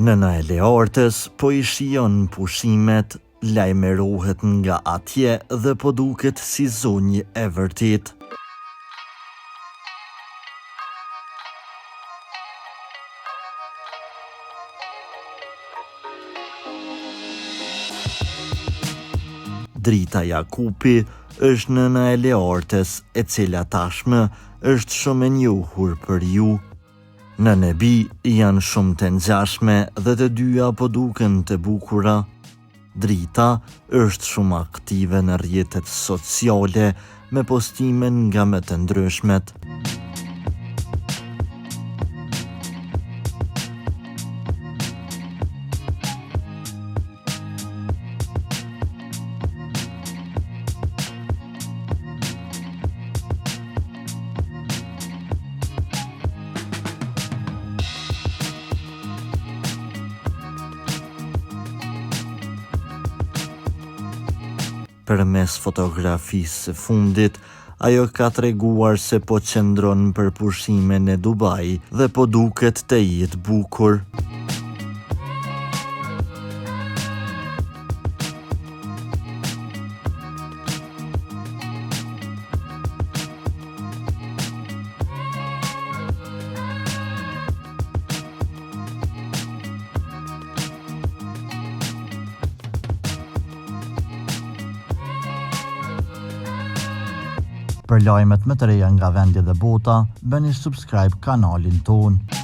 Nëna e Leartës po i shijon pushimet, lajmërohet nga atje dhe po duket si zonjë e vërtetë. Drita Jakupi është nëna e Leartës, e cila tashmë është shumë e njohur për ju. Nënë e bijë janë shumë të ngjashme dhe të dyja po duken të bukura. Drita është shumë aktive në rrjetet sociale me postime nga më të ndryshmet. Përmes fotografisë së fundit, ajo ka treguar se po qëndron për pushime në Dubai dhe po duket të jetë bukur. Për lajmet më të reja nga vendi dhe bota, bëni subscribe kanalin tonë.